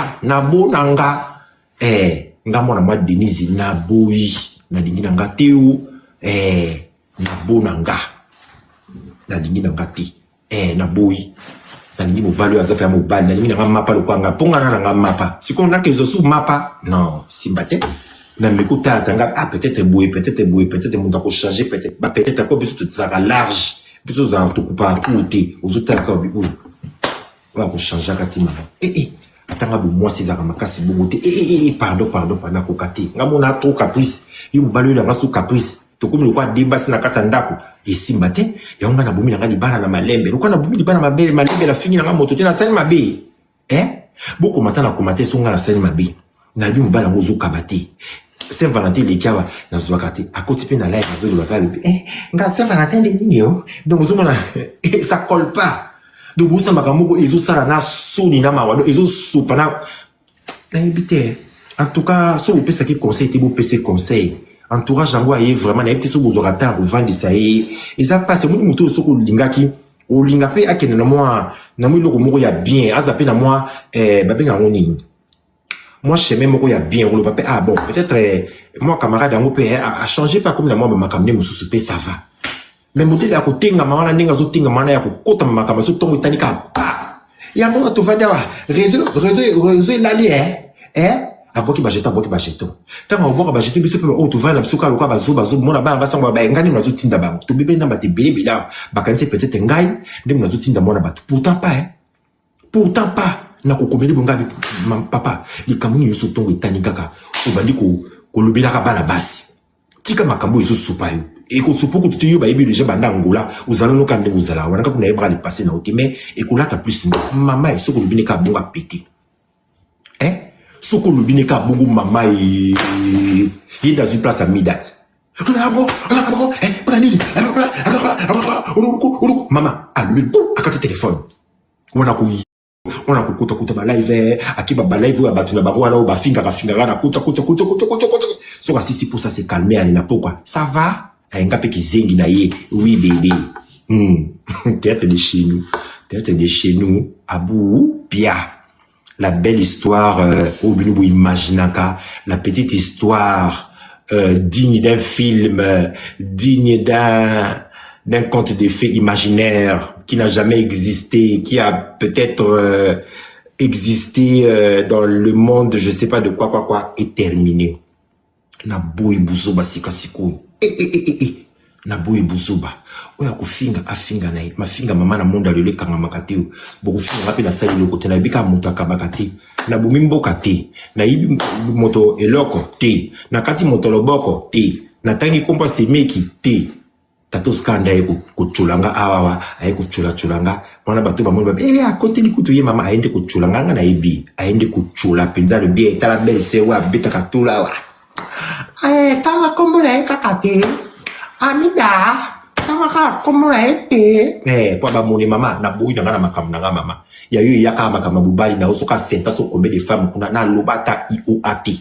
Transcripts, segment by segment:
nga nabo na nga eh, nga mwana mwa Denise naboyi nalingi na nga te o eh, nabo na nga nalingi na nga te eh, naboyi nalingi mobali oyo aza mpe ya mobali nalingi na nga mapa lokola nga mpo nga na na nga mapa sikoyo nakezwa su mapa non simba te nameki kotala tanga ah peut-être boye peut-être boye peut-être moto akochange peut-être ba peut-être ako biso tozalaka large biso tozalaka tokupaka cour te ozotala kaka oyo oyo akochangeaka te mama ee eh, eh. ata nga bomwasi ezalaka makasi bongo te ee eh, eh, eh, pardon pardon pardon nakoka te nga mona trop caprice yo mobali oyo nanga so caprice tokomi lokola de basi na kati ya ndako esimba te yango nga nabomi nanga libala na malembe lokola nabomi libala mabe malembe nafingi nanga moto te nasali mabe eh bokoma ata nakoma te so nga nasali mabe nalobi mobali yango ozokaba te saint valentin eleki awa nazwaka te akoti mpe na live azoloba mpe alobi eh, nga saint valentin nde nini yo donc ozomona ça colle pas donc bosala makambo moko ezosala na soni na mawa donc ezosopa na nayebi te en tout cas soki bopesaki conseil te bopesa conseil entourage yango aye vraiment nayebi te soki bozwaka temps ya kovandisa ye eza mpasi omoni moto oyo soki olingaki olinga mpe akende na mwa na mwa eloko moko ya bien aza mpe na mwa eh, babenga yango nini mwa chemin moko ya bien oloba mpe ah bon peut-être eh, mwa camarade yango mpe eh, achange mpe akomi na mwa bamakambo nde mosusu mpe ça va mais modele ya kotengama wana ndenge azotengama wana ya kokotama makambo so ntongo etani kaka pa yango wana tovandi awa réseau réseau réseau elali eh eh abwaki bajeton abwaki bajeton ntango abwaka bajeton biso mpe oyo tovandi na biso kaka lokola bazoba zoba mona bana basango baye ngai nde nazotinda bango tobebeli na bato ebele ebele awa bakanisi peut-être ngai nde nazotinda mwana bato pourtant pas eh. Pourtant pas nakokomeli bonga papa likambo nini nyonso ntongo etani kaka obandi kolobelaka bana basi tika makambo ezosopa yo ekosopa kutu te yo bayebi deja banda angola ozala noka ndenge ozala wana kaka nayebaka lipase na yo te mais ekolata plus mama ye soki olobi ne kaka bongo apete eh? soki olobi ne kaka bongo mama ye ye nde azwi place ya midate mama alobi akati telefone wana ko wana kokota kota ba live eh, akiba ba live oyo ya bato na bango wana oyo bafingaka fingaka na kota kota kota kota kota kota soki asisi mposa se calme ale na pokwa ça va ayenga mpe kizengi na ye oui bebe hmm. théâtre de chez nous théâtre de chez nous abu pia la belle histoire euh, oyo bino boimaginaka la petite histoire euh, digne d'un film euh, digne d'un d'un conte de fées imaginaire qui n'a jamais existé, qui a peut-être euh, existé euh, dans le monde, je sais pas de quoi, quoi, quoi, est terminé. Na boyi buzoba sika sikoyo. Eh, eh, eh, eh, eh. Na boyi buzoba. Oyo akofinga afinga na ye. Mafinga mama na monde lelo ekangamaka te. Bokofinga nga mpe nasali eloko te. Nayebi kaka moto akabaka te. Nabomi mboka te. Nayibi moto eloko te. Nakati moto loboko te. Natangi kombo ya semeki te. Tata Oscar nde aye kotyola nga awawa aye kotyolatyola nga wana bato bamoni babe eh, akoteli kutu ye mama aye nde kotyola nga nga nayebi aye nde kotyola mpenza alobi eh, tala belle sœur oyo abetaka tula awa eh, tala nkombo na ye kaka te amida tala kaka nkombo na ye te eh, mpo bamoni mama naboyi na nga na makambo na nga mama ya yo eyaka makambo ya mobali na yo soki asenta so combien de femme kuna naloba ata ioa te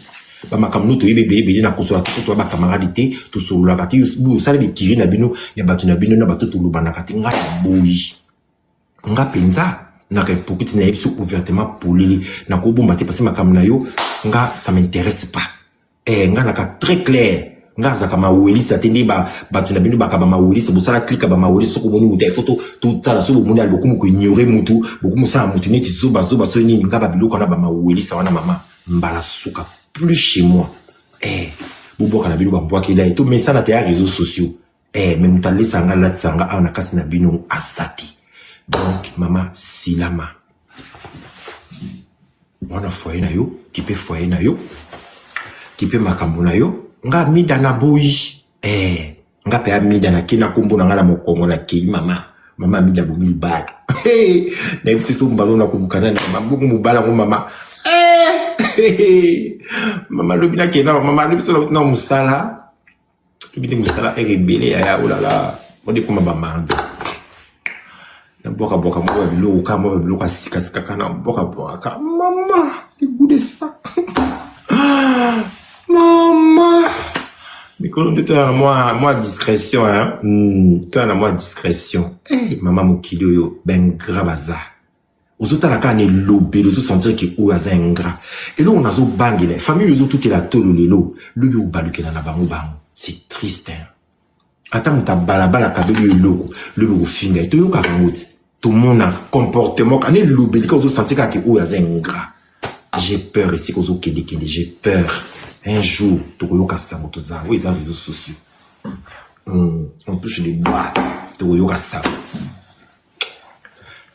bamakambo no toyebi ebele ebele na kosola te toya bakamarade te tosololaka te osala bikiri na bino ya bato na bino na bato tolobanaka te ngai naboyi nga mpenza naka hypocrite nayebi so ouvertement polele nakobomba te parce makambo na yo nga ça m'intéresse pas eh, nga naka très clair nga azalaka mawelisa te nde bato na bino baka bamawelisa bosala klika bamawelisa soki omoni moto ifo totala soki bomoni ali bokomi koignore motu bokomi kosala motu neti zobazoba soki nini nga babiloko wana bamawelisa wana mama mbala suka plus chez moi eh bobwaka na bino bambwakela ye tomesana te ya réseaux sociaux eh mais moto alesa nga alatisa nga awa na kati na bino aza te donc mama silama wana foyer na yo kipe foyer na yo kipe makambo na yo nga mida na boyi eh nga pe amida na kina kombo na nga na mokongo na kei mama mama amida bomi libala hey, nayebi te so mbalo na kobukana na mabongo mobala yango mama hey, mama alobi nakenda mama alobi so na mosala lobi nde mosala ere ebele yaya olala odekoma bamardi nabwakabwaka mwa babiloko kaka mwa babiloko ya sikasika kaka nabwakabwaka mama le goût de ça mama mikolo nde toya na mwa mwa discrétion hein? Toya na mwa discrétion hey, mama mokili oyo bengra baza. Ozotala kaka na elobeli, ozosentir ke oyo aza ingrat. Eloko nazobangela, famille oyo ezotutela tolo lelo, lobi obalukela na bango bango. C'est triste, hein. Ata moto abalabala akabeli yo eloko, lobi okofinga ye. Toyokaka yango ti. Tomona comportement kana elobeli kaka ozosentir kaka ke oyo aza ingrat. J'ai peur esika ozokendekende, j'ai peur. Un jour tokoyoka sango toza oyo eza réseaux sociaux. On touche les bois, tokoyoka sango.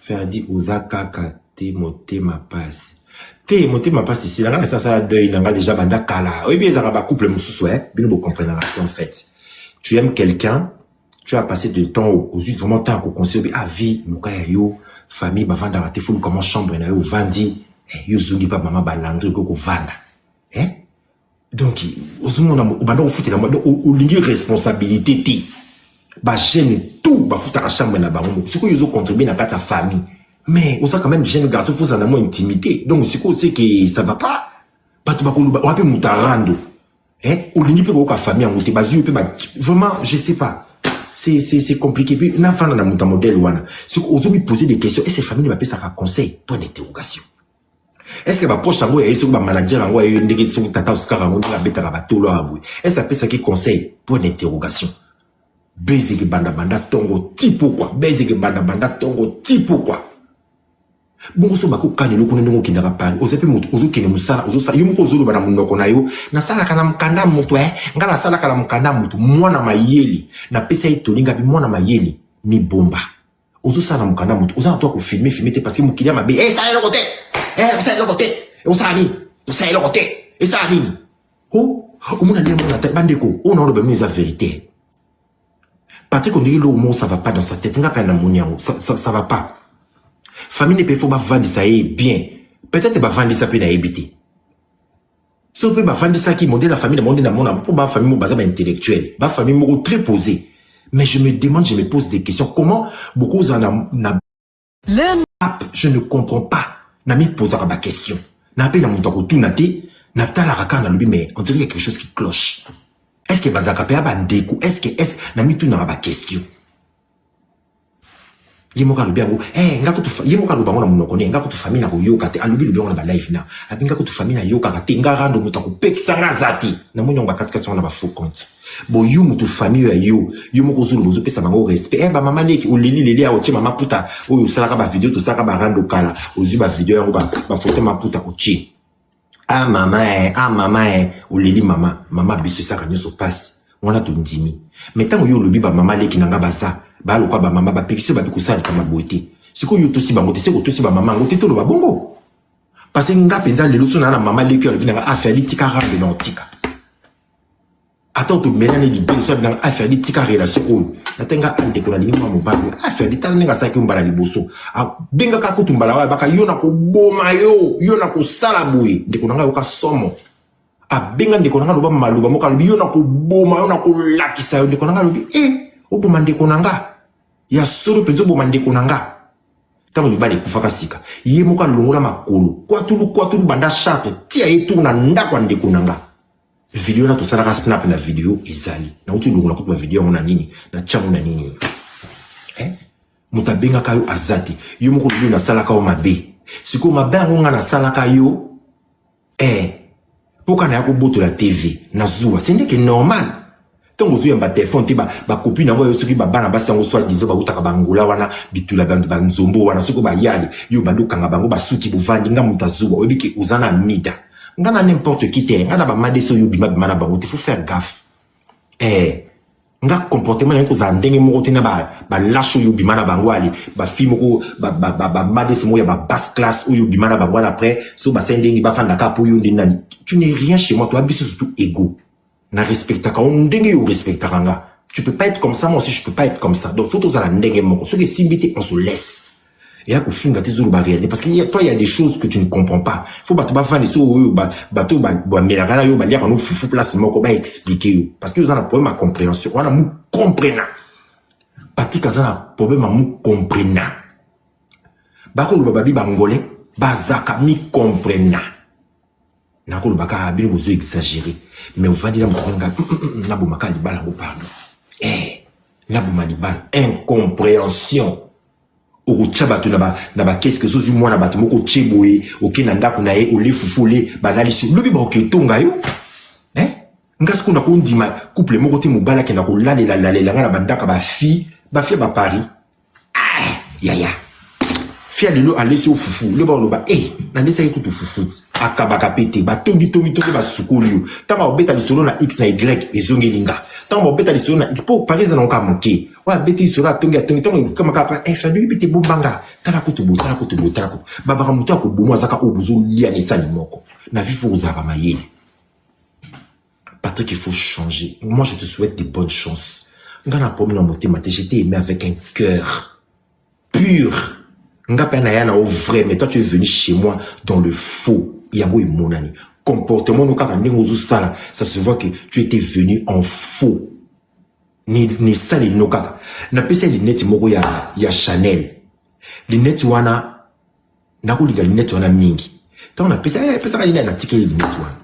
Ferdi oza kaka te motema pasi. Te motema pasi sila nga na sala deuil na nga déjà banda kala. Oyebi ezalaka ba couple mosusu eh bino bo comprenaka te en fait. Tu aimes quelqu'un, tu as passé du temps ozwi vraiment temps ya ko conseiller ah vie luka ya yo famille bavandaka te faut luka mwa chambre na yo ovandi eh, yo ozongi pa mama balandri okoki kovanda eh? Donc ozomona obanda kofutela donc olingi responsabilité te. Ba jeune tout bafutaka chambre na bango moko. Sikoyo ozo contribuer na kati ya famille, mais oza quand même jeune garçon, faut ozala na mwa intimité. Donc sikoyo c'est que ça va pas, bato bakoloba oa mpe moto arando eh? Olingi mpe koyoka famille yango te, bazwi yo mpe ba... vraiment je sais pas, c'est compliqué. Puis nafanda na moto ya modèle wana, sikoyo ozomi poser des questions. Est-ce famille bapesaka conseil? Point d'interrogation. Est-ce que baproche yango ya ye, soki bamanager yango ya ye, ndenge soki tata Oscar yango ndenge abetaka batolo awa boye, est-ce apesaki conseil? Point d'interrogation. Bezeke bandabanda ntongo ti pokwa, bezeke bandabanda ntongo ti pokwa. Bongo so bakokana eloko na ndenge okendaka Paris, oza mpe moto ozokende mosala, ozosala yo moko, ozoloba na monoko na yo nasalaka na mokanda moto e nga nasalaka na mokanda moto. Mwana mayele napesa ye tolinga mpe mwana mayele mibomba ozosala na mokanda moto, oza na to kofilme filme te parce que mokili ya mabe esala eloko te, osala eloko te, osala nini, osala eloko te, esala nini. O omona ndenge mona te bandeko oyo naoloba bino eza vérité. Patrick ondiki eloko moko ça va pas dans sa tête. Nga mpe namoni yango ça va pas. Famille mpe faut bavandisa ye bien. Peut-être bavandisa mpe, nayebi te so mpe bavandisaki modèle ya famille na bango nde namona mpo bafamille moko baza baintellectuel, bafamille moko très posé. Mais je me demande, je me pose des questions, comment bokozala na Learn app? Je ne comprends pas. Namipozaka baquestion na mpe na moto akotuna te, natalaka kaka, nalobi mais on dirait qu'il y a quelque chose qui cloche. Est ce que bazalaka mpe ya bandeko? Est ce namitunaka baquestion. Ye moko alobi yango eh, nga kutu ye moko aloba yango na monoko ne nga kutu famille na koyoka te. Alobi lobi yango na balive na abi nga kutu famille nayokaka te, nga rando moto akopekisa nga aza te. Namoni yango bakatikati yango na bafaux compte. Bo yo moto famille ya yo, yo moko ozoloba ozopesa bango respect eh, bamama leki oleli leli awa otie mama puta oyo osalaka bavideo, tosalaka barando kala, ozwi bavideo yango bafoto maputa otie ah mama eh, ah mama eh, oleli mama mama biso esaka nyonso pasi wana tondimi. Mais ntango yo olobi bamama leki na nga baza balokwa bamama bapekisi yo babi kosala likambo boye te, sikoyo yo tosi bango te, seko tosi bamama yango te, toloba bongo parce que nga mpenza lelo so naa na mama leki oyo alobi na nga afali tika rambe na otika ata tomelani libele so abinanga afali tika relation oyo natenga ndeko nalingi mwa mobali afali tala ndenge asalaki yo mbala liboso abengaka kutu mbala oyo abaka yo na koboma yo, yo na kosala boye. Ndeko na ngai ayoka somo, abenga ndeko na ngai, aloba maloba moko, alobi yo na koboma yo, na kolakisa yo. Ndeko na ngai alobi e oboma ndeko na nga ya solo mpenza, oboma ndeko na nga. Ntango mibali ekufaka sika, ye moko alongola makolo kwatulu kwatulu banda charte tia ye tour na ndako ya ndeko na nga. Video wana tosalaka snap na video ezali nauti olongola kutu bavideo yango na nini na tiango na nini eh? Moto abengaka yo aza te, yo moko olobi nasalaka yo mabe. Sikoyo mabe yango nga nasalaka yo eh, mpo kana ya kobotola TV na zuwa, c'est ndeke normal. Ntango ozoyamba telefone te, bakopi na yango yo soki babana basi yango soit disant bautaka bangola wana bitula banzombo wana, soki bayali yo bandi okanga bango basuki bovandi. Nga moto azuwa, oyebi ke oza na mida nga na n'importe qui te, nga na bamadesi oyo bima bima na bango te. Faut faire gaffe eh. Nga comportement yango kozala ndenge moko te na balashe oyo obima na bango. Ale bafille moko bamadesi moko ya babasse classe oyo obima na bango wana, après so basali ndenge bafandaka mpo yo nde nani? Tu n'es rien chez moi. Toya biso surtout ego na respectaka yo ndenge yo respectaka nga. Tu peux pas être comme ça, moi aussi je peux pas être comme ça. Donc faut tozala ndenge moko. Soki esimbi te, on se laisse. Eya kofinga te, ezoloba réalité parce que toi, il y a des choses que tu ne comprends pas. Faut bato bafandi so oyo bato bamelaka na yo, baliaka no fufu place moko, baexplike yo parce que oza na problème ya compréhension wana. Mu comprena Patrik aza na problème ya mu comprena. Bakoloba babi bangolais bazaka mi comprena. Nakoloba kaka bino bozo exagéré, mais ovandi na moto nga nabomaka libala yango, pardon eh, naboma libala. Incompréhension. Okotya bato na bakeske, ozwi mwana bato moko otye boye, oke na ndako na ye, olie fufu, olie balalisi, lobi baoke etonga yo, eh? Nga sikoyo nakondima couple moko te, mobali akenda kolalela lalela nga na bandako ya bafille, bafille ya baparis. Ah, yaya fia lelo alesi yo fufu, loba oloba e eh, nalesaki kutu fufu ti akabaka mpe te, batongitongitongi basukoli yo. Ntango bakobeta lisolo na x na y, ezongeli nga. Ntango bakobeta lisolo na x, mpo paris eza nango kaka moke, oyo abeti lisolo, atongi, atongi, ntango ekokama kaka e fadi oyebi te, bombanga, tala kutu boye, tala kutu boye, tala kutu babaka moto ya koboma azaka oyo bozolia na esali moko na vie. Fo kozalaka mayele. Patrick, il faut changer. Moi, je te souhaite de bonnes chances. Nga na problème na motema te, j'étais aimé avec un cœur pur. Nga pe na ya na au vrai, mais toi tu es venu chez moi dans le faux. Yango emonani. Comportement no kaka ndenge ozosala, ça se voit que tu étais venu en faux. Ni ni sali no kaka. Napesa lunette moko ya Chanel. Lunette wana nakolinga lunette wana mingi. Tango napesa eh pesaka lunette, natikeli lunette wana.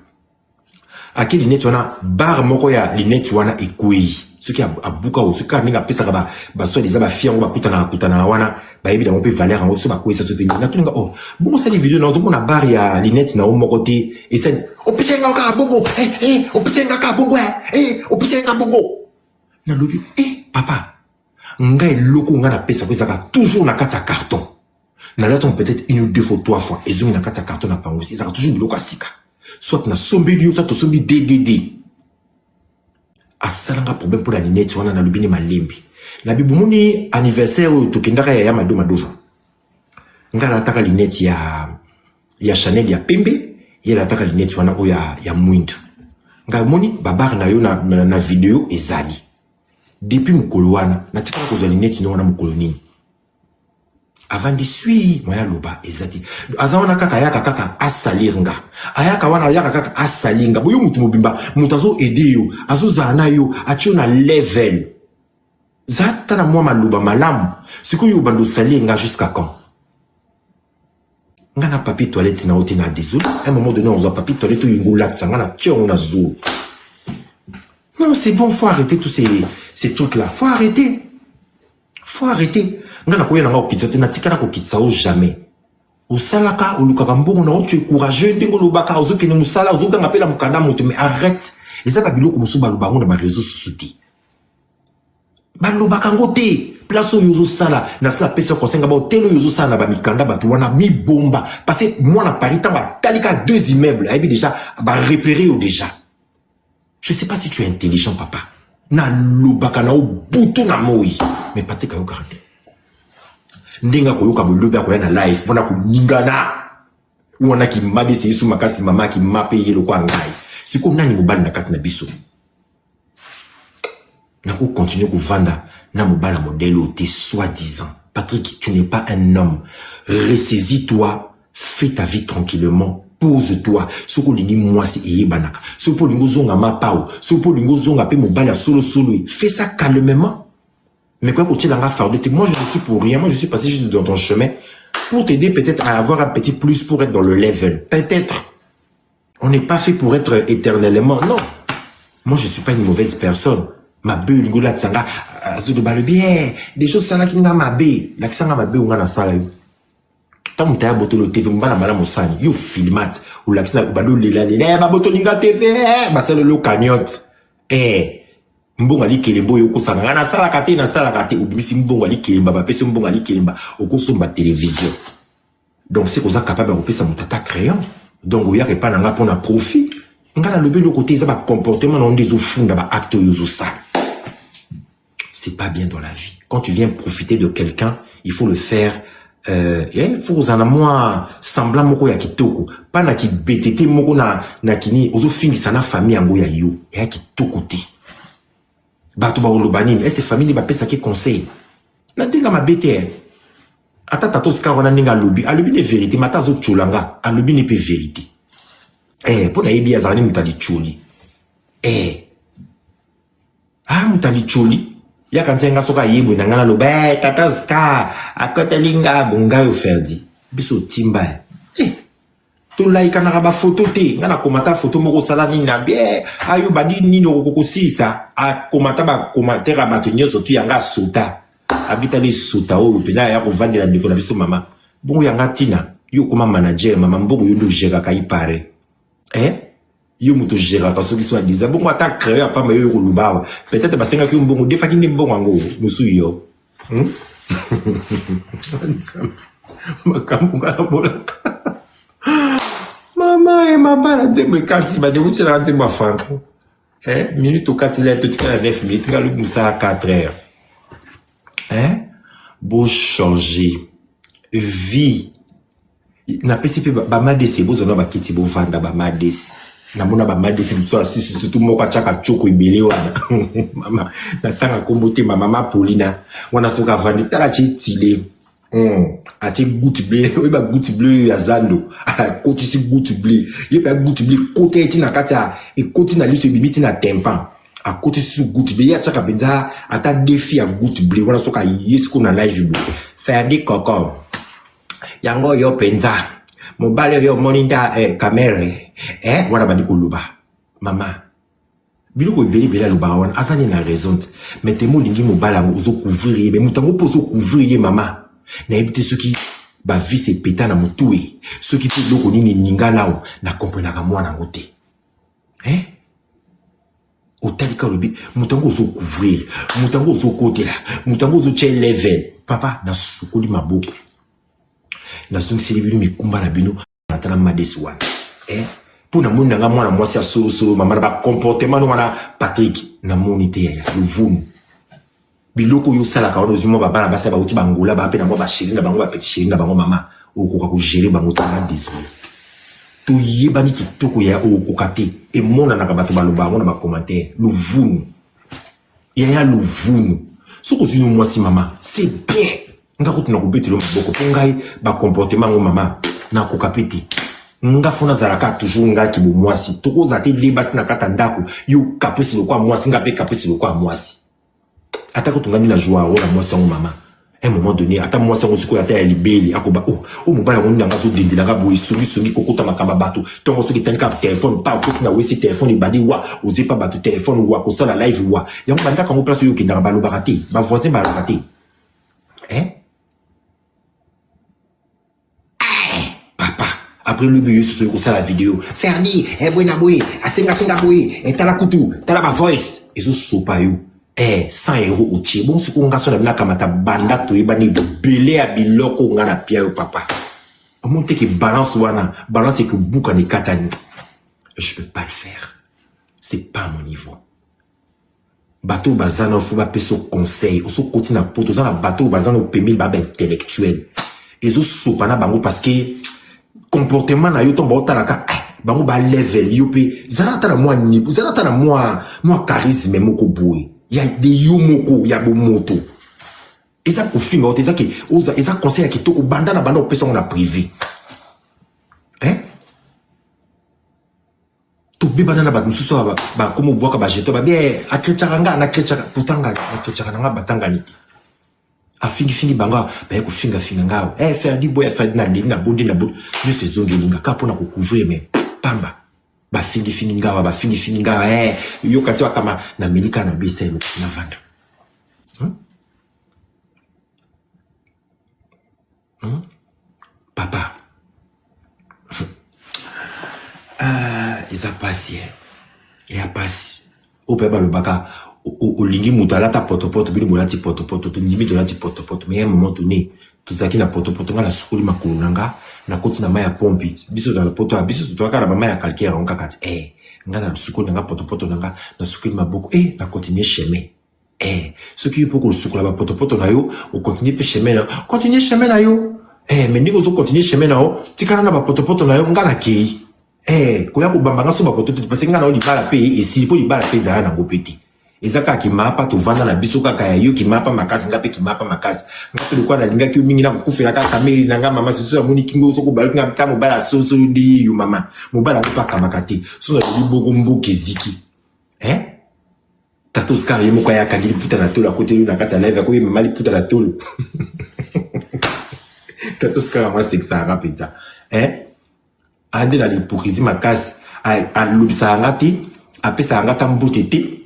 Ake lunette wana, bar moko ya lunette wana ekwei, soki abuka o soki kaka ndenge apesaka basoi eza bafille yango bakutanaka kutanaka wana, bayebi yango mpe valeur yango, so bakweyisa so mpe nini. Natuninga oh, bongo osali video na ozomona bar ya lunette na yo moko te, esali opesa nga kaka bongo, eh, eh, opesa nga kaka bongo, eh, eh, opesa nga bongo. Nalobi eh, papa, nga eloko nga napesa ko ezalaka toujours na kati ya carton. Nalati yango peut-être une ou deux fois, trois fois, ezongi na kati ya carton na pango, ezalaka toujours biloko ya sika, soit nasombeli yo, soit tosombi ddd. Asalanga problème mpo na lunette wana. Nalobi ne malembe nabi bomoni anniversaire oyo tokendaka ya ya Mado Madova, nga alataka lunette ya Chanel ya pembe, ye alataka lunette wana oyo ya mwindu. Ngai omoni babare na yo na video ezali depuis mokolo wana, natikala kozwa lunette no wana mokolo nini. Avandi sui, moya aloba eza te. Aza wana kaka, ayaka kaka asalir nga, ayaka wana, ayaka kaka asali nga boyo. Motu mobimba, moto azo aider yo, azozala na yo, atie yo na level, za ata na mwa maloba malamu. Sikoyo obanda osalir nga jusqu'à quand? Nga na papier toilette na yo te, na désolé. À un moment donné ozwa papier toilette oyo olatisa nga na tie yango na zolo. Non, c'est bon, faut arrêter tous ces trucs là, faut arrêter, faut arrêter. Nga nakoya nanga kokitisa te, natikala kokitisa yo jamais. Osalaka, olukaka mbongo na yo, tu es courageux ndenge olobaka, ozokende mosala, ozoganga mpe na mokanda moto, mais arrête. Eza babiloko mosusu baloba yango na bareseau susu te, balobaka yango te. Place oyo ozosala, nasi napesi yo conseil nga, bahotel oyo ozosala na bamikanda, bato wana mibomba, parce que mwana Paris, ntango atali kaka deux immeubles, ayebi déjà, barepérer yo déjà. Je sais pas si tu es intelligent, papa. Nalobaka na yo butu na moi, mais Patrik ayokaka te. Ndenge akoyoka bolobi, akoya na live mpona koningana wana kimabisi yesu makasi, mama akima mpe ye lokwa ngai. Sikoyo nani mobali na kati na biso? Nakocontinue kovanda na mobali ya modèle oyo te, soi-disant Patrick. Tu n'es pas un homme. Ressaisis-toi, fais ta vie tranquillement, pose-toi. Soki olingi mwasi, eyebanaka. Soki mpo olingi ozonga mapao, soki mpo olingi ozonga mpe mobali ya solosolo, fais ça calmement, mais quoi, kotielanga fardeau te. Moi, je ne suis pour rien. Moi, je suis passé juste dans ton chemin pour t'aider peut-être à avoir un petit plus, pour être dans le level peut-être. On n'est pas fait pour être éternellement, non. Moi, je suis pas une mauvaise personne. Mabe olingi olatisa nga, azoloba, alobi des choses osalaki nga mabe, lakisa nga mabe onga nasala yo. Ntango moto aya botolo TV, mobala malamu osani yo filmat, olakisi obandi olelalela, babotoli nga TV, basaleli yo cagnotte, mbongo ya likelemba oyo okosaka nga nasalaka te, nasalaka te. Obimisi mbongo ya likelemba, bapesi yo mbongo ya likelemba, okosomba télévision. Donc c'est koza capable ya kopesa moto ata crayon. Donc oyaka epai na nga mpona profit. Nga nalobi eloko te, eza bacomportement na yo nde ezofunda baacte oyo ozosala. C'est pas bien dans la vie. Quand tu viens profiter de quelqu'un, il faut le faire, il faut kozala na mwa semblant moko ya kitoko, mpa na kibetete moko na kini ozofingisa na famille yango ya yo, eya kitoko te. Bato bakoloba nini? Ese famille nde bapesaki conseil na ndenge mabe te? Ata tata Oscar wana, ndenge alobi, alobi ne vérité, mais ata azotiola nga, alobi ne mpe vérité, mpo nayebi azala ni moto alitioli, ah, moto alitioli yaka nzenga. Soki ayebwe na ngai, naloba tata Oscar akoteli nga bongai. Oferdi biso otimba, tolayikanaka bafoto te. Ngai nakomata foto moko, osala nini na bie ayo bandi nini, okoki kosilisa akomata bacommentaire ya bato nyonso tu yanga asota. Abitali suta oyo mpenza aya kovandela ndeko na biso mama. Bongo yanga ntina yo okoma manager mama mbongo yo nde ogeraka ipare. Eh? Yo moto ogeraka soki so adiza bongo ata créer ya pamba yo okoloba awa. Peut-être basengaki yo mbongo defaki nde mbongo yango mosusu yo. Hmm? Makambo nga namonaka. Mama e mabala nzembo ekati bandeko tielaka nzembo ya Franco. Eh, minute okati la totikala 9 minutes nga lobi mosala 4 heures. Eh? Bo changer vie. Napesi mpe bamadesi bozwa na bakiti bovanda bamadesi. Namona bamadesi mosusu asusu surtout moko atiaka coko ebele wana. Mama natanga kombo te mama mama Paulina wana soki avandi tala atie tile. Atie goutte bleu oyeba goutte bleu ya zando akotisi goutte bleu ye mpe goutte bleu ekota ye ti na kati ya ekoti na liso ebimi ti na tympan akotisi su goutte bleu ye atiaka mpenza ata defi ya goutte bleu wana soki aye sikoyo na live boye Ferdi Koko yango oyo mpenza mobali oyo omoni nda eh, kamere eh, wana bandi koloba mama biloko ebele ebele alobaka wana aza nini na raison te mais temo olingi mobali yango ozo couvrir ye mais moto yango mpe ozo couvrir ye mama nayebi te soki bavise epeta na motu ye soki mpe eloko nini eninga nao na comprenaka mwana yango te eh? Otali ka olobi moto yango ozo couvrir moto yango ozokotela moto yango ozotya level papa nasukoli maboko nazongiseli bino mikumba na bino ata na madesi wana eh? Mpo namoni na nga mwana mwasi ya solosolo mama na bacomportement no wana Patrick namoni te yaya luvunu biloko oyo osalaka wana ozwi mwa babana basi bauti bangola ba mpe na mwa basheri na bango bapeti sheri na bango mama okoka kogere bango te nga désolé toyebani kitoko ya okoka te emonanaka bato baloba yango na bacommentaire luvunu yaya luvunu soki ozwi no mwasi mama c'est bien nga kutu nakobetela maboko mpo ngai bacomportement yango mama nakoka mpe te nga fo nazalaka toujours nga kibo mwasi tokozala te de basi na kati ya ndako yo caprice lokola mwasi nga mpe caprice lokola mwasi ata kutu nga nde na joie yango na mwasi yango mama un moment donné ata mwasi yango sikoyo ata ya libele akoba oh o mobali yango nini yango azodendela nga boye songisongi kokota makambo ya bato ntongo soki etani kaka telefone pa okoti na wesi telefone ebandi wa ozwi pa bato telefone wa kosala live wa yango bandako yango place oyo okendaka balobaka te bavoisin balobaka te eh? Papa après lobi yo soki kosala video Ferdi eh boye na boye asengaki nga boye eh, tala kutu tala ba voice ezosopa yo eh, 100 euro otie bon sikoyo nga so na bino akamata banda toyebani ebele ya biloko nga na pia yo papa omoni te ke balance wana balance ekobukana ekatani je peux pas le faire c'est pas mon niveau Bato oyo baza na fo bapesa conseil osokoti na poto oza na bato oyo baza na pembeni ba intellectuel ezosopa na bango parce que comportement na yo ntango baotalaka eh, bango ba level yo mpe zala ata na mwa niveau zala ata na mwa mwa charisme moko boye ya de yo moko ya bomoto eza kofinga yo te eza ke eza conseil ya kitoko banda na banda kopesa yango na privé eh? Tobebana na bato mosusu awa bakoma obwaka bajeton babi eh, akretiaka nga nakretiaka pourtant nga nakretiaka na nga batangani te afingifingi bango awa baye kofingafinga nga awa eh, ferdi boya ferdi naleli nabondi nabondi nyonso ezongeli nga kaka mpona kocouvrir mais pamba bafingifingi nga awa bafingifingi nga awa eh, yoka ti wakama nameli kaka na besa eloko navanda hmm? Hmm? Papa. Ah, eza pasi eh. Eya pasi. Oyo mpe balobaka olingi moto alata potopoto bino bolati potopoto tondimi tolati potopoto mais un moment donné tozalaki na potopoto ngai nasukoli makolo na nga nakoti na mai ya pompi biso tozala poto ya biso tozalaka na bamai ya calcaire yango kaka ti eh ngai nasukoli na nga potopoto na nga nasukoli maboko eh na continue chemin Eh, soki yo mpe okosukola bapotopoto na yo okontinue mpe chemin na yo continue chemin na yo eh, me ndenge ozokontinue chemin na yo tikala na bapotopoto na yo nga nakei eh, koya kobamba nga so bapotopoto parce nga na yo libala mpe esili mpo libala mpe ezala nango mpe te eza kaka kimapa tovanda na biso kaka ya yo kimapa makasi nga mpe kimapa makasi nga mpe lokola nalingaki yo mingi nakokufela kaka meli na nga mama soso namoni kingo soko bayoki nga ta mobali asosolo nde ye yo mama mobali yango mpe akabaka te so nalobi boko mboka eziki eh? Tata Oscar ye moko akangi liputa na tolo akoteli na kati ya live akoki mama liputa na tolo. Tata Oscar yango asekisaka mpenza. Eh? Ande na l'hypocrisie makasi alobisaka nga te, apesaka nga ata mbote te.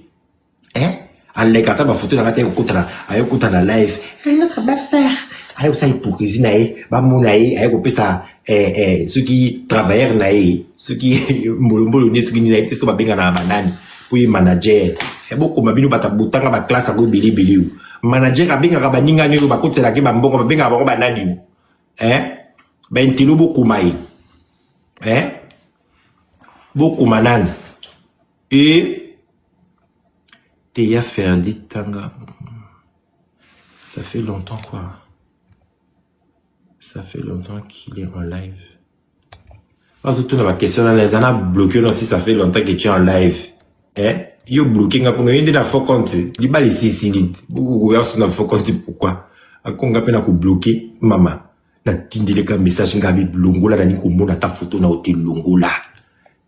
Eh? Aleka ata bafoto na nga te, kokota aye kokota na live. Eh, notre belle sœur aye kosala hypocrisie na ye, bamona ye aye kopesa eh, eh, soki travailleur na ye, soki mbolombolo nde, soki nini, nayebi te so babengana banani mpo ye manager. Eh, bokoma bino bato botanga baklasse yango ebele ebele. Oyo manager abengaka baningani oyo bakotiselaki bambongo, babengaka bango banani o, eh? Baintelo bokoma ye, eh? Bokoma nani e Teya Ferdi Tanga. Ça fait longtemps quoi. Ça fait longtemps qu'il est en live. Bazotuna baquestion nana eza na bloqué no si ça fait longtemps que tu es en live. Eh? Yo bloqué nga kuna yende na faux compte. Libala esisili. Bokoya so na faux compte pourquoi? Akonga pe na ko bloqué mama. Natindeleka message nga bi longola na komona ta photo na ote longola.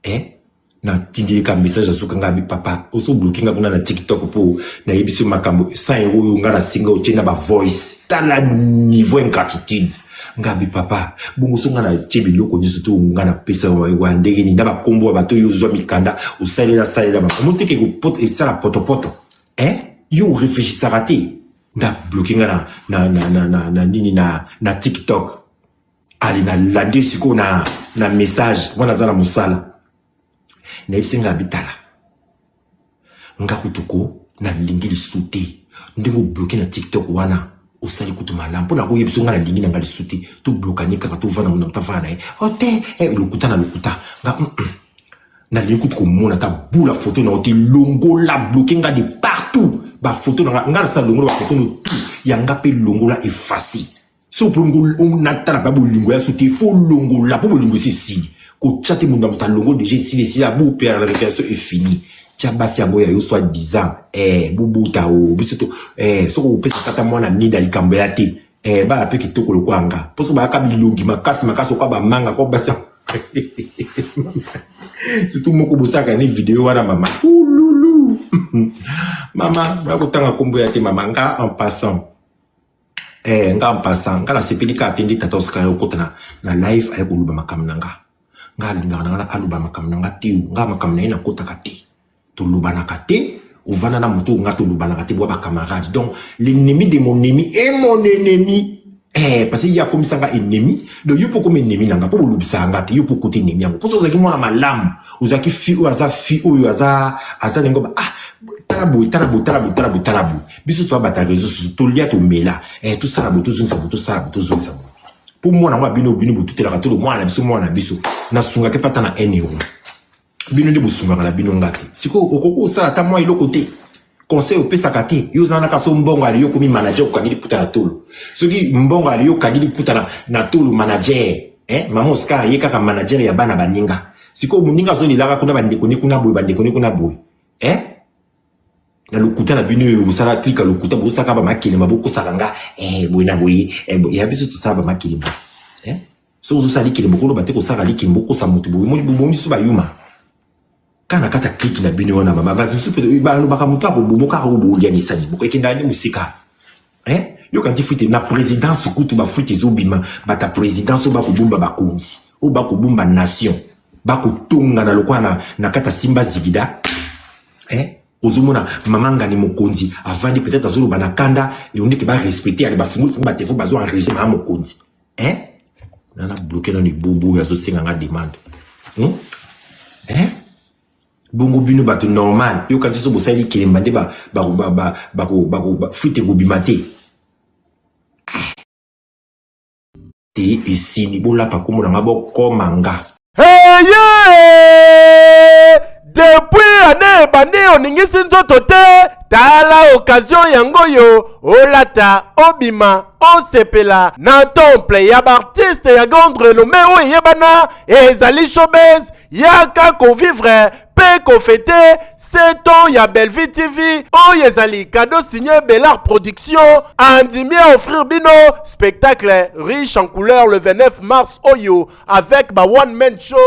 Eh? Natindeleka message azuka nga bi papa oso bloqué nga kuna na TikTok mpo nayebi so makambo 100 euro oyo nga nasinga otie na bavoice. Tala niveau ingratitude. Nga bi papa bongo so nga natie biloko nyonso to nga napesa wa ndenge nini na bakombo ya bato oyo ozwa mikanda osalela salela makambo teke esala potopoto, eh? Yo oreflechisaka te. Nga bloqué nga na nini na TikTok. Ali nalandi sikoyo na message wana aza na mosala. Nayebisi nga bitala nga kutu ko nalingi lisu te ndenge obloqué na TikTok wana, osali kutu malamu mpo nakoyebi so nga nalingi na nga lisu te. Toblokani kaka, tovanda na tavanda na ye o te, eh, lokuta na lokuta. Nga nalingi kutu komona ata bula foto na yo te. Longola, bloqué nga de partout bafoto na nga. Nga nasala longola bafoto no tout ya nga mpe longola, efface. So mpo natala mpe bolingo ya so te, fo longola mpo bolingo esi esili. Kotya te mondo ya moto alongo déjà, esili, esili, abu mpe la récréation est fini. Tia basi yango ya yo soi disant, eh, bobuta o biso to, eh, soki okopesa tata mwana mida likambo ya te, eh, baya mpe kitoko lokola nga mpo so bayaka bilongi makasi makasi okwa bamanga kwa basi, surtout moko bosalaka ni video wana mama ululu mama baya kotanga nkombo ya te mama. Nga en passant, eh, nga en passant, nga nasepeli kaka te nde tata Oscar okota na live aye koloba makambo na nga. Nga alingaka na nga aloba makambo na nga te. Nga makambo na ye nakotaka te, tolobanaka te. Ovanda na moto nga tolobanaka te, bwa bacamarade. Donc l'ennemi de mon ennemi est mon ennemi, eh, parce que ye akomisanga ennemi. Donc yo mpo okoma ennemi na nga mpo bolobisaka nga te. Yo mpo okota ennemi yango mposo ozalaki mwana malamu, ozalaki fi oyo aza fi oyo aza ndenge ah, tala boye, tala boye, tala boye, tala boye, tala boye. Biso toabata réseau sociaux, tolia, tomela, eh, tosala boye, tozongisa boye, tosala boye, tozongisa boye mpo mwana yango abino bino botutelaka tolo mwana na biso, mwana na biso nasungaki mpe ata na 1 euro. Bino nde bosungaka na bino, nga te. Sikoyo okoki kosala ata mwa eloko te, conseil opesaka te. Yo oza naka so mbongo ali, yo okomi manager, okangi liputa na tolo. Soki mbongo ali, yo okangi liputa na tolo, manager, eh? Mama Oscar ye kaka manager ya bana baninga. Sikoyo moninga azolelaka kuna, bandeko ne kuna boye, bandeko ne kuna boye, eh? Na lokuta na bino oyo bosala klika lokuta, bosaka bamakelema, bokosaka nga, eh, boye na boye, eh, ya biso tosala bamakelema, eh? Soki ozosala likelembo, koloba te kosala likelembo, okosa moto boye. Bomi biso bayuma kaka na kati ya clique na bino wana. Mama, bato mosusu mpe balobaka moto akobomo kaka oyo boolianisani ekendaka nde mosika, eh? Yoka nti fuite na présidence kutu bafuite ezobima. Bato ya présidence oyo bakobomba bakonzi, oyo bakobomba nation, bakotongana lokola na kati ya Simba Zigida, eh? Ozomona mama Ngani mokonzi avandi, peut-être azoloba na kanda eondeke barespecte ale bafungoli fungo batelefone, bazo enregistre mama mokonzi, eh? Nana bloqué nano ebobo oyo azosenga nga demande, Eh? Bongo bino bato normal, yoka ti so bosali likelemba nde fuite ekobima te te, esili. Bolapa kombo na nga, bokoma nga. Eye depuis ane ebandi oningisi nzoto te. Tala occasion yango oyo olata, obima, osepela na temple ya baartiste ya grande renommée oyo eyebana ezali showbuzz. Yaka kovivre mpe kofêter 7 ans ya Bellevue TV oyo ezali cadeau signé Bellar Production. Andimi à offrir bino spectacle riche en couleur le 29 mars oyo avec ba one man show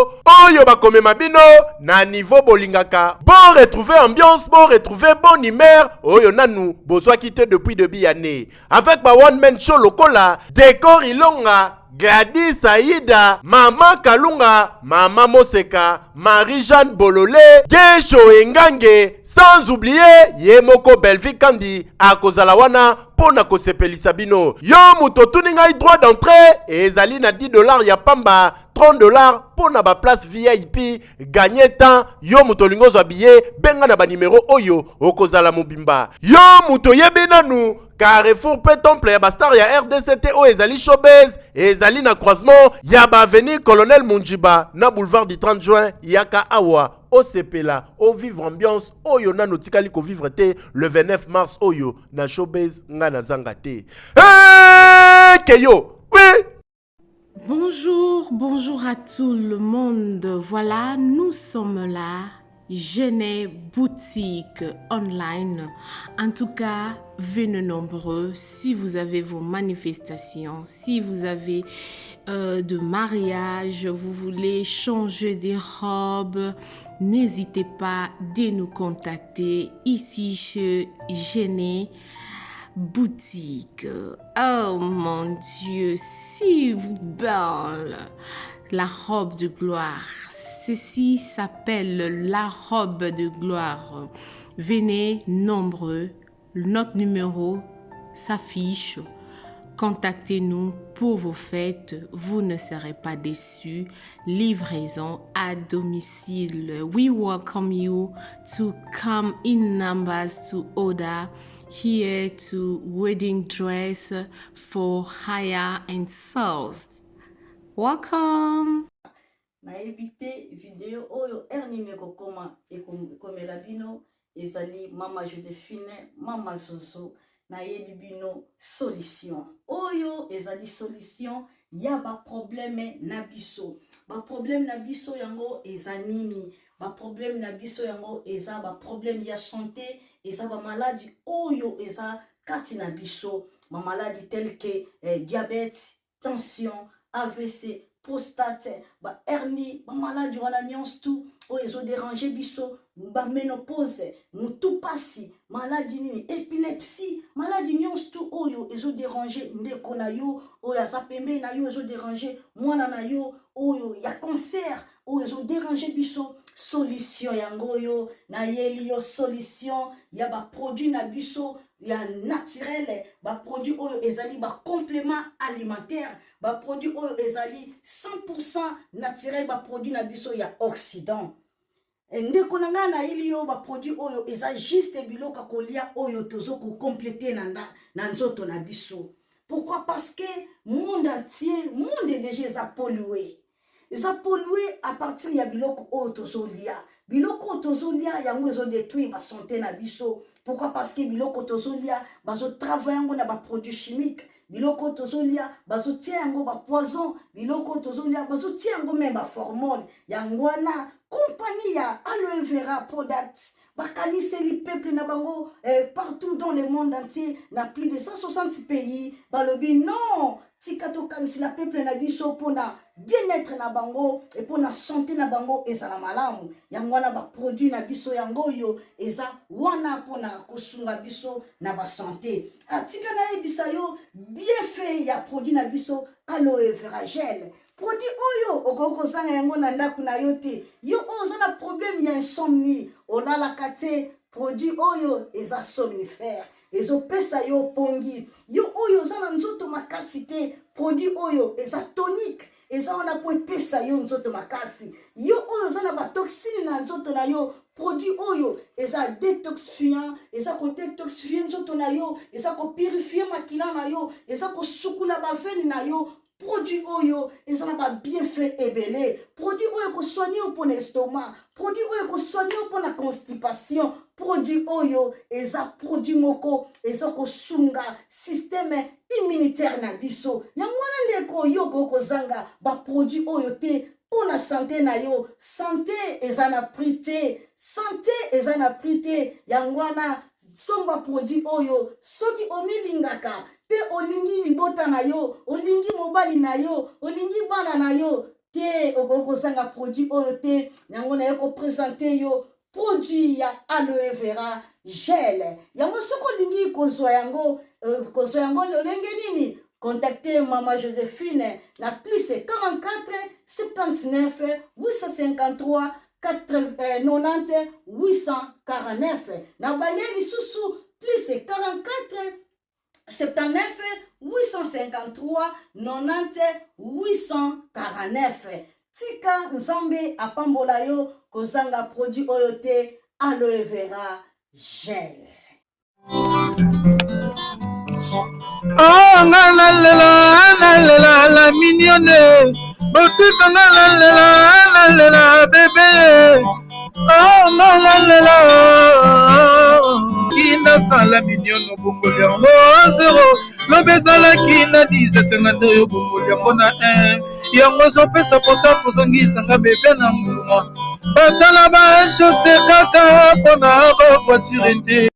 oyo bakomema bino na niveau bolingaka. Bon retrouver ambiance, bon retrouver bonne humeur oyo nanu bozwaki te depuis début année avec ba one man show lokola Décor Ilonga. Gladys Aida, Mama Kalunga, Mama Moseka, Marie-Jeanne Bolole, Gesho Engange, sans oublier ye moko Bellevue Kandi akozala wana mpo na kosepelisa bino. Yo moto otuni ngai, droit d'entrée ezali na 10 $ ya pamba, 30 $ mpo na baplace VIP. Gagne temps, yo moto olingi ozwa billet, benga na banimero oyo, okozala mobimba. Yo moto oyebi nanu Carrefour mpe temple ya bastar ya RDC te, oyo ezali Showbase, ezali na croisement ya baavenue Colonel Munjiba na boulevard du 30 juin. Yaka awa, osepela, ovivre ambiance oyo nano otikali kovivre te le 29 mars oyo na Showbase. Ngai nazanga te. Hey, keyo oui. Bonjour, bonjour à tout le monde. Voilà, nous sommes là. Genet Boutique Online. En tout cas, venez nombreux si vous avez vos manifestations, si vous avez de mariage, vous voulez changer des robes, n'hésitez pas de nous contacter ici chez Genet Boutique. Oh mon Dieu, si vous belle, la robe de gloire. Ceci s'appelle la robe de gloire. Venez nombreux. Notre numéro s'affiche. Contactez-nous pour vos fêtes. Vous ne serez pas déçus. Livraison à domicile. We welcome you to come in numbers to order here to wedding dress for hire and sales. Welcome. Nayebi te video oyo heure nini ekokoma, ekomela bino. Ezali Mama Josephine, Mama Zozo. Nayebi bino solution oyo ezali solution ya baproblème na biso. Baproblème na biso yango eza nini? Baproblème na biso yango eza baproblème ya santé, eza bamaladi oyo eza kati na biso, bamaladi tel que diabète, tension, AVC, prostate, bahernie, bamaladi wana nyonso tu oyo ezoderange biso, baménopause, motu pasi, maladi nini, épilepsie, maladi nyonso tu oyo ezoderange ndeko na yo oyo aza pembeni na yo, ezoderange mwana na yo oyo ya cancer, oyo ezoderange biso, solution yango oyo nayeli yo, solution ya baproduit na biso ya naturel, baproduit oyo ezali bacomplément alimentaire, baproduit oyo ezali 100 naturel, baproduit na biso ya Occident. Ndeko na ngai, nayeli yo baproduit oyo eza juste biloko ya kolia oyo tozo kocompléter na nzoto na biso. Pourquoi? Parce que monde entier, monde déjà eza pollué, eza pollué à partir ya biloko oyo tozolia. Biloko oyo tozolia yango ezodétruire basanté na biso. Pourquoi? Parce que biloko tozolia, bazotravaille yango na baproduit chimique. Biloko oyo tozolia, bazotia yango bapoison. Biloko oyo tozolia, bazotia yango même baformol. Yango wana compagnie ya Aloe Vera Product bakaniseli peuple na bango partout dans le monde entier, na plus de 160 pays. Balobi non, tika tokanisela peuple na biso mpona bien-être na bango e mpona santé na bango ezala malamu. Yango wana baproduit na biso yango oyo eza wana mpona kosunga biso na basanté. Atika nayebisa yo bienfait ya produit na biso Aloe Vera Gel. Produit oyo okoki kozanga yango na ndako na yo te. Yo oyo oza na problème ya insomnie, olalaka te, produit oyo eza somnifère, ezopesa yo pongi. Yo oyo oza na nzoto makasi te, produit oyo eza tonique, eza wana mpo epesa yo nzoto makasi. Yo oyo oza na batoxine na nzoto na yo, produit oyo eza détoxifiant, eza kodétoxifie nzoto na yo, eza kopurifie makila na yo, eza kosukula baveine na yo. Produit oyo eza na babienfait ebele. Produit oyo ekosoigne yo mpona estomac, produit oyo ekosoigne yo mpona constipation. Produit oyo eza produit moko eza kosunga système immunitaire na biso. Yango wana, ndeko, yo okoki kozanga baproduit oyo te mpo na santé na yo. Santé eza na prix te, santé eza na prix te. Yango wana somba produit oyo soki omilingaka mpe olingi libota na yo, olingi mobali na yo, olingi bana na yo te, okoki kozanga produit oyo te. Yango naye koprésenter yo produit ya Aloe Vera Gel. Yango soki olingi kozwa yango, kozwa yango lolenge nini? Contactez Mama Josephine na plus 44 79 853 90 849. Na bande lisusu plus 44 79 853 90 849. Tika Nzambe apambola yo, kozanga produit oyo te, aloe vera gel. Oh, nga nalela nalela la mignonne, botika nga nalela nalela bebe. Oh, nga nalela kinasala mignonne, obongoli yango zero, lobi ezalaki na 10, esenga nde oyo obongoli yango na 1, yango ezopesa mposa kozongisanga bebe na nguluma. Basala ba chausse kaka mpona ba voiture te.